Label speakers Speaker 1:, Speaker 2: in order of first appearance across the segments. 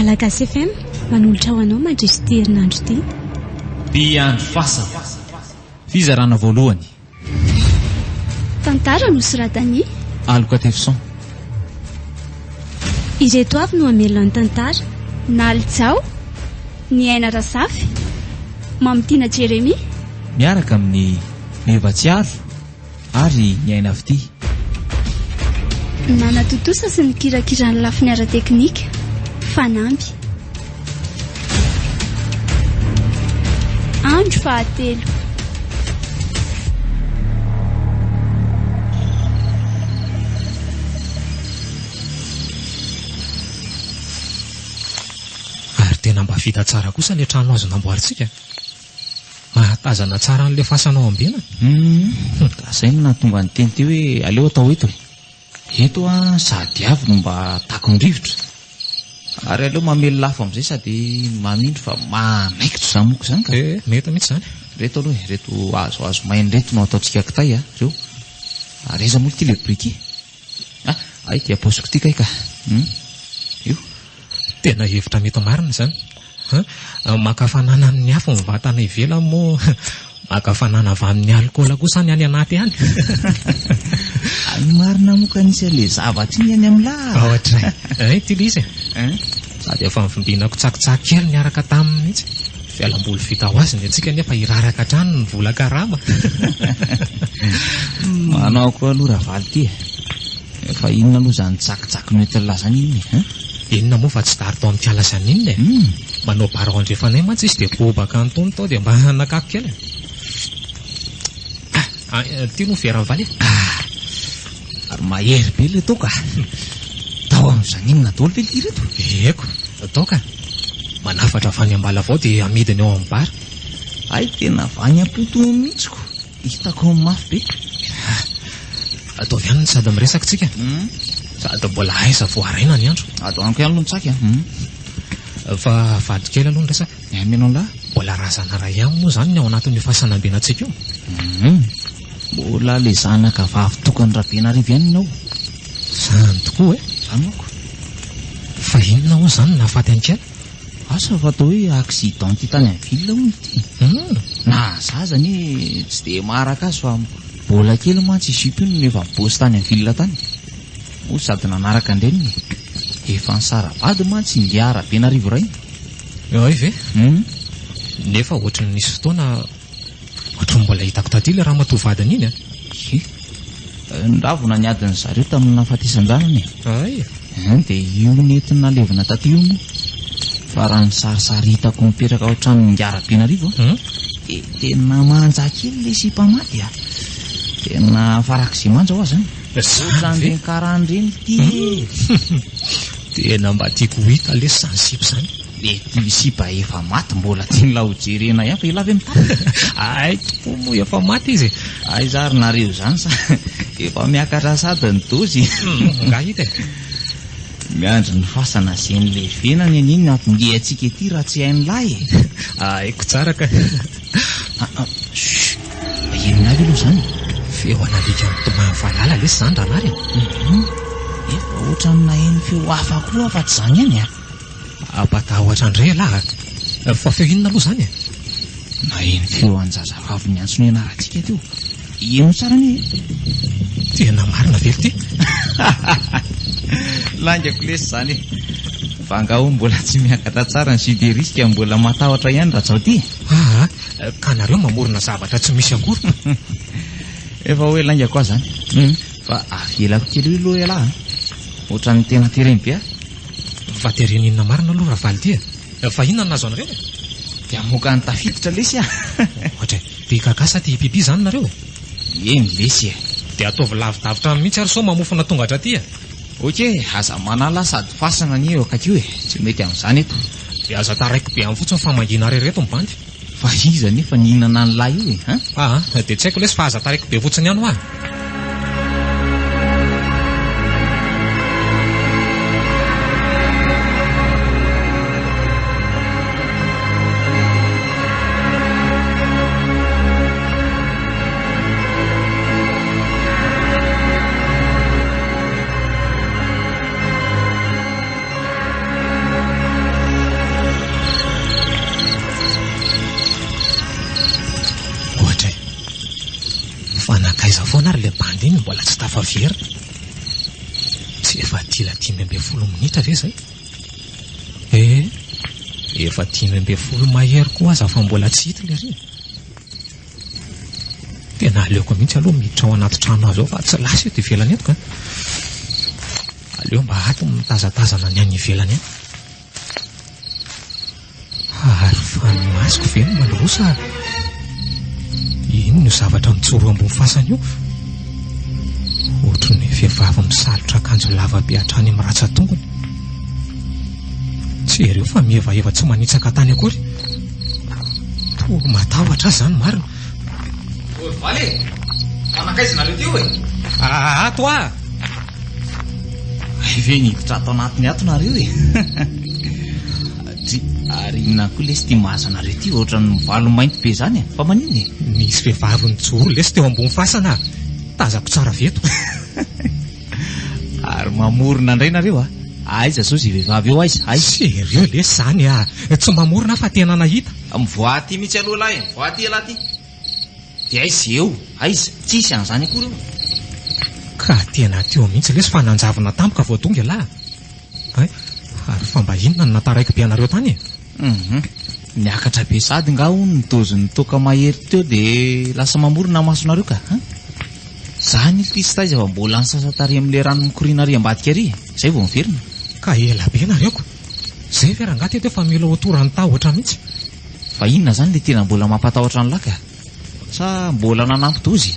Speaker 1: Malagasy FM manolotra ho anao mandritra ity herinandro ity.
Speaker 2: Mpiandry fasana. Fizarana voalohany.
Speaker 1: Tantara nosoratan'i.
Speaker 2: Aloka Tefson.
Speaker 1: Ireto avy no hamelona ny tantara. Naly Jao, Niaina Razafy, Mamitiana Jeremia.
Speaker 2: Miaraka amin'i Meva Tsiaro ary Niaina Fitia.
Speaker 1: Nanatontosa sy nikirakira ny lafiny ara-teknika, Fanamby. Andro fahatelo.
Speaker 3: Ary tena mba vita tsara kosa ilay trano azo namboarintsika. Mahatazana tsara an'ilay fasana ao Ambena.
Speaker 2: Hum, ka zay no nahatonga ny teny teo hoe aleo atao eto e. Eto an, sady avy no mba takon'ny rivotra. Ary aleo mamelona afo amin'izay sady mamindro fa manaikitra izany moko izany ka.
Speaker 3: Eh, mety mihitsy izany.
Speaker 2: Ireto aloha e, ireto hazohazo maina ireto no ataontsika kitay a, ireo. Ary aiza moa ity ilay briquet? Ah, hay ity apaosiko ity kay ka. Hum, io.
Speaker 3: Tena hevitra mety marina izany. An, maka hafanana amin'ny afo ny vatana ivelany moa maka hafanana avy amin'ny alikaola kosa ny any anaty any.
Speaker 2: Hay marina moa ka nisy an'ilay zavatra iny any amin'lah.
Speaker 3: Ohatray. Hay ity ilay izy e. Sady efa nivimbinako tsakitsaky kely niaraka taminy mihitsy. Fialamboly vita ho azy ny antsika nefa hiraraka hatrany ny vola karama.
Speaker 2: Manao koa aloha Ravaly ity e. Fa inona aloha izany tsakitsaky noentin'lah izany inona e? Hein?
Speaker 3: Inona moa fa tsy dary tao amin'ny kiala Janine e! Manao bar ao andrefanay mantsy izy dia bobaka an'itony tao dia mba nakako kely e! Ah! Ity aloha ny veran'i Vale e!
Speaker 2: Ah! Ary mahery be ilay toaka a! Tao amin'i Janine daholo ve ity ireto?
Speaker 3: Eko, toaka. Manafatra avy any Ambalavao dia amidiny ao amin'ny bar.
Speaker 2: Hay tena avy any am-potony mihitsy ko! Hitako mafy be.
Speaker 3: Ah, ataovy ihany ny sady miresaka tsika. Sady mbola aiza vao haraina ny andro.
Speaker 2: Ato amiko ihany aloha ny tsaky a.
Speaker 3: Fa avadiko kely aloha ny resaka.
Speaker 2: Ny amenao lahy?
Speaker 3: Mbola razana iray ihany moa izany ny ao anatin'io fasan'ambenantsika io.
Speaker 2: Mbola ilay zanaka vavy tokan'i Rabenarivo ihany ny ao.
Speaker 3: Izany tokoa e.
Speaker 2: Izany manko.
Speaker 3: Fa inona hono izany no nahafaty an'i Kiala?
Speaker 2: Asa fa atao hoe accident ity tany amin'ny ville hono ity. Na zaza anie tsy dia maharaka azy fa mbola kely mantsy i Jupe io no efa nibossy tany amin'ny ville tany. Moa sady nanaraka an-dreniny e. Efa nisara-bady mantsy ingahy Rabenarivo rainy.
Speaker 3: Hay ve? Nefa ohatry ny nisy fotoana ohatry ny mbola hitako taty ilay ramatoa vadiny iny a.
Speaker 2: Ie. Niravona ny adin'ny zareo tamin'ny nahafatesan-janany e.
Speaker 3: Hay.
Speaker 2: Hein, dia io nentiny nalevina taty io moa. Fa raha ny sarisary hitako mipetraka ao an-tranon'ingahy Rabenarivo an, dia tena manja kely ilay sipa maty a. Tena farak'izay manja hoa izany.
Speaker 3: Izany ve?
Speaker 2: Ohatran'ireny karana ireny ity e.
Speaker 3: Tena mba tiako ho hita lesy izany sipa izany.
Speaker 2: Mety sipa efa maty mbola tian'lah ho jerena ihany fa elah ve mitady?
Speaker 3: Hay tokoa moa efa maty izy e!
Speaker 2: Aiza ary nareo izany sa efa miakatra sady ny dozy?
Speaker 3: Nga hita e!
Speaker 2: Miandry ny fasana izay nilevenany anie ny hampingehantsika ety raha tsy hain'lah e!
Speaker 3: Haiko tsara ka!
Speaker 2: Ah ah, chut! Inona avy aloha izany e?
Speaker 3: Feo an'alika mitomany valala lesy izany Ranary e!
Speaker 2: Hum, efa ohatran'ny naheno feo hafa koa aho fa tsy izany ihany a!
Speaker 3: Ampatahotra indray ialahy a! Fa feo inona aloha izany e?
Speaker 2: Naheno feo an-jazavavy niantso ny anarantsika teo. Henoy tsara anie e!
Speaker 3: Tena marina ve ity?
Speaker 2: Laingako lesy izany e! Fa angaha hono mbola tsy miakatra tsara ny jus de risque mbola matahotra ihany Rajao ty e?
Speaker 3: Aa! Ka nareo mamorona zavatra tsy misy akory.
Speaker 2: Efa hoe laingako aho izany. Fa avelako kely eo aloha ialahy a! Ohatran'ny tena tereny be aho.
Speaker 3: Fa terena inona marina aloha Ravaly ty e? Fa inona no nahazo anareo e?
Speaker 2: Dia hamoaka an'i tafiditra lesy a!
Speaker 3: Ohatra e, te hikakà sa te hipipi izany nareo e?
Speaker 2: Eny lesy e!
Speaker 3: Dia ataovy lavidavitra any mihitsy ary sao mamofona tonga hatraty e!
Speaker 2: Ok, aza manala sady fasana anie eo akaiky eo e! Tsy mety amin'izany eto.
Speaker 3: Dia aza taraiky be any fotsiny fa mangina ary ireto ny bandy.
Speaker 2: Fa iza anefa nihinana an'lah io e? Hein?
Speaker 3: Aa, dia tsy haiko lesy fa aza taraiky be fotsiny ihany hoa. Fa nankaiza foana ary ilay bandy iny mbola tsy tafaverina? Tsy efa dila 15 minitra ve izay? Eh, efa 15 mahery koa aza fa mbola tsy hita ilay reny. Tena aleoko mihitsy aloha miditra ao anaty trano azy ao fa tsy lasa eto ivelany eto ka. Aleo mba ato mitazatazana ny any ivelany any. Ary fa ny masoko ve no mandroa sa inona io zavatra mijoro eo ambony fasana io? Ohatry ny vehivavy misalotra akanjo lava be hatrany amin'ny ratsan-tongony. Jereo fa mihevaheva tsy manitsaka tany akory. Toa matahotra aho izany marina.
Speaker 2: Valy e! Fa nankaiza nareo teo e?
Speaker 3: Ato ah!
Speaker 2: Hay ve niditra ato anatiny ato nareo e? Dry, ary inona koa lesy ity mahazo anareo ity ohatran'ny mivalo mainty be izany e? Fa maninona e?
Speaker 3: Nisy vehivavy nijoro lesy teo ambony fasana ah! Tazako tsara avy eto.
Speaker 2: Ary mamorona indray nareo ah! Aiza zao izay vehivavy eo aiza? Aiza?
Speaker 3: Sérieux lesy izany ah! Tsy mamorona aho fa tena nahita.
Speaker 2: Mivoaha aty mihitsy aloha lahy e! Mivoaha aty ialahy ity! Dia aiza eo? Aiza? Tsisy an'izany akory eo.
Speaker 3: Ka tena teo mihitsy lesy fa nanjavona tampoka vao tonga ialahy. Hay, ary fa mba inona no nataraiky be anareo tany e?
Speaker 2: Hum, niakatra be sady nga hono ny dozin'ny toaka mahery teo dia lasa mamorona ny masonareo ka, hein? Za anie ity tsy taiza fa mbola nisasa tary amin'ilay rano mikoriana ary ambadika ary e, zay vao niverina.
Speaker 3: Ka ela be nareo ko! Zay ve rangahy teto efa mila ho toran'ny tahotra mihitsy?
Speaker 2: Fa inona zany le tena mbola mampatahotra an'lah ka? Sa mbola nanampy dozy?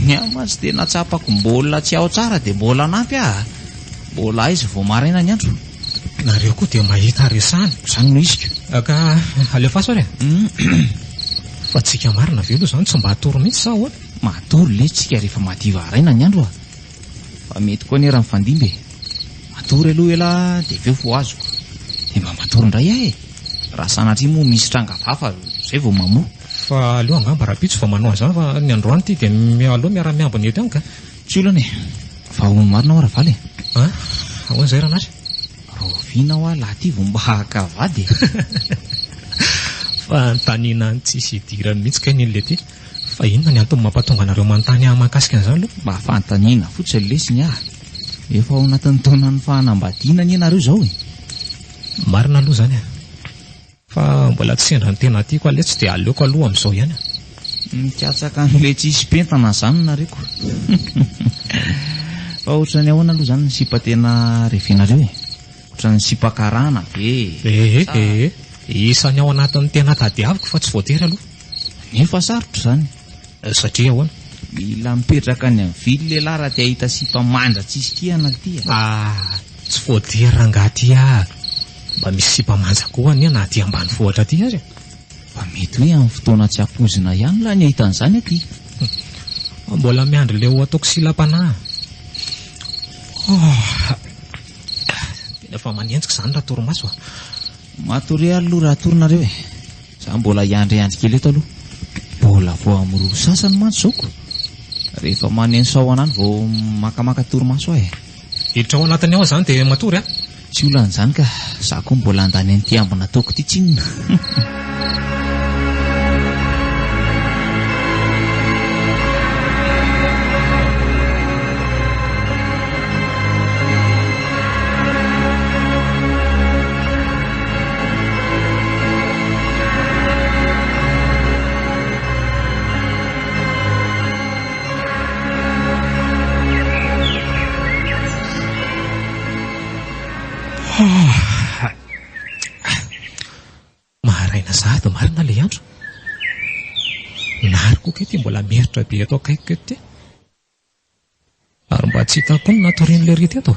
Speaker 2: Ny ahy mantsy tena tsapako mbola tsy ao tsara dia mbola hanampy aho a! Mbola aiza vao maraina ny andro?
Speaker 3: Nareo koa dia mahita resahana.
Speaker 2: Zany no izy
Speaker 3: ka. Ka alefaso ary e! Fa tsika marina ve aloha zany tsy mba hatory mihitsy sa ahoana?
Speaker 2: Matory lesy tsika rehefa madiva haraina ny andro a! Fa mety koa anie raha mifandimby e! Matory aloha elah dia avy eo fohaziko. Dia mba matory indray aho e! Raha sanatria moa misy tranga hafa izay vao mamoha.
Speaker 3: Fa aleo angamba rahampitso vao manao an'izany fa ny androany ity dia aleo miara-miambina eto ihany ka.
Speaker 2: Tsy olana e! Fa ahoana marina hoa Ravaly e?
Speaker 3: An? Ahoana izay Ranary?
Speaker 2: Rahoviana hoa lahy ity vao mba haka vady e?
Speaker 3: Fanontaniana tsisy idirany mihitsy kay ny an'ilay ity. Fa inona ny antony mampatonga anareo manontany ahy mahakasika an'izany aloha?
Speaker 2: Mba fanontaniana fotsiny lesy ny ahy. Efa ao anatin'ny taonan'ny fahanambadiana anie nareo izao e!
Speaker 3: Marina aloha izany e! Fa mbola tsy sendra ny tena tiako aho letsy dia aleoko aloha amin'izao ihany e!
Speaker 2: Mikatsaka an'ilay tsisy pentana izany nareo ko! Fa ohatran'ny ahoana aloha izany ny sipa tena revenareo e? Ohatran'ny sipa karana ve
Speaker 3: e? Ehe ehe! Isan'ny ao anatin'ny tena tadiaviko fa tsy voatery aloha.
Speaker 2: Nefa sarotra izany.
Speaker 3: Satria ahoana?
Speaker 2: Mila mipetraka any amin'ny ville lehilahy raha te hahita sipa manja tsisy kihana ty a!
Speaker 3: Ah! Tsy voatery rangahy ty ah! Mba misy sipa manja koa anie na aty ambanivohitra aty aza e!
Speaker 2: Fa mety hoe amin'ny fotoana tsy ampoizina ihany lahy ny hahita an'izany aty.
Speaker 3: Mbola miandry le ho ataoko silam-panahy. Oh! Tena efa manenjika izany raha torimaso a!
Speaker 2: Matoria aloha raha hatory nareo e! Za mbola hiandriandry kely eto aloha. Mbola vao amin'ny roa sasany mantsy izao ko. Rehefa maneno sahona any vao makamaka torimaso aho e.
Speaker 3: Hiditra ao anatiny ao izany dia matory a!
Speaker 2: Tsy olana izany ka, za koa mbola handany an'ity ambina ataoko ity tsinona.
Speaker 3: Maraina sahady marina ilay andro. Nary koa kay ity mbola meritra be eto akaikiko eto ity. Ary mba tsy hitako koa ny natorian'ilay ry teto.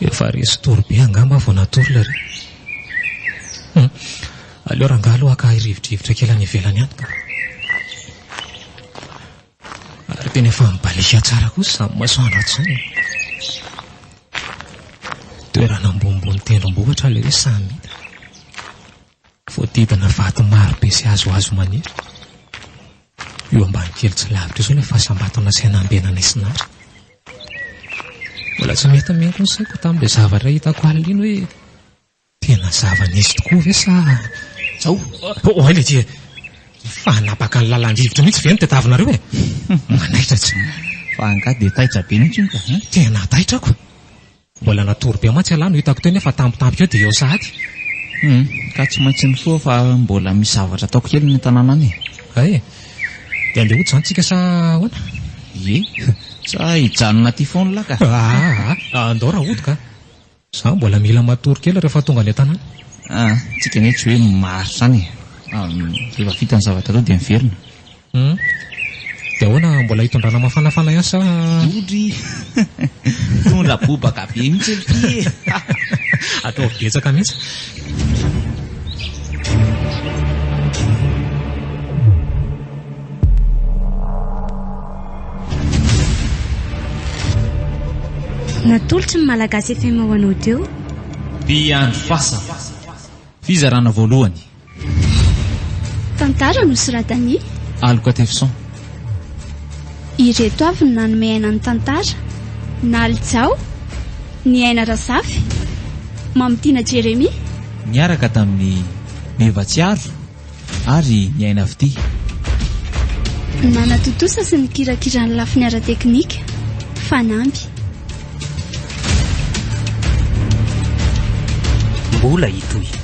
Speaker 3: Efa resy tory be angamba aho vao natory ilay ry. Hum. Aleo rangahy aloha haka rivodrivotra kely any ivelany any ka. Ary tena efa mibaliaka tsara kosa izany masoandro ato izany e. Toerana ambonimbony tendrombohitra ilay hoe Samida. Voadidina vato maro be sy hazohazo maniry. Io ambany kely tsy lavitra io izao ilay fasam-bato nasaina ambenana i Sinary. Mbola tsy mety mihaino ny saiko tamin'ilay zavatra hitako alina iny hoe tena zava-nisy tokoa ve sa...
Speaker 2: Zao!
Speaker 3: Oay le ty e! Fa hanapaka ny lalan-drivotra mihitsy ve no tadiavinareo e? Manaitra tsy.
Speaker 2: Fa angaha dia taitra be mihitsy hono ka hein?
Speaker 3: Tena taitra ko. Mbola natory be mantsy ialahy no hitako teo nefa tampotampoka eo dia eo sahady.
Speaker 2: Hum, ka tsy maintsy mifoha fa mbola misy zavatra ataoko kely any an-tanàna any e.
Speaker 3: Hay e! Dia andeha hody izany tsika sa ahoana?
Speaker 2: Ie, sa hijanona aty foana lah ka?
Speaker 3: Aa, andao raha hody ka. Za mbola mila matory kely rehefa tonga any an-tanàna.
Speaker 2: Aa, tsika anie tsy hoe maharitra any e. Rehefa vita ny zavatra atao dia miverina.
Speaker 3: Hum. Dia ahoana, mbola hitondrana mafanafana ihany sa?
Speaker 2: Dodry! Mitondra bobaka be mihitsy ry e!
Speaker 3: Ataovy betsaka mihitsy.
Speaker 1: Natolotry ny Malagasy FM ho anao teo.
Speaker 2: Mpiandry fasana. Fizarana voalohany.
Speaker 1: Tantara nosoratan'i.
Speaker 2: Aloka Tefson.
Speaker 1: Ireto avy no nanome aina ny tantara, Naly Jao, Niaina Razafy, Mamitiana Jeremia.
Speaker 2: Niaraka tamin'i Meva Tsiaro ary Niaina Fitia.
Speaker 1: Nanatontosa sy nikirakira ny lafiny ara-teknika, Fanamby.
Speaker 4: Mbola hitohy.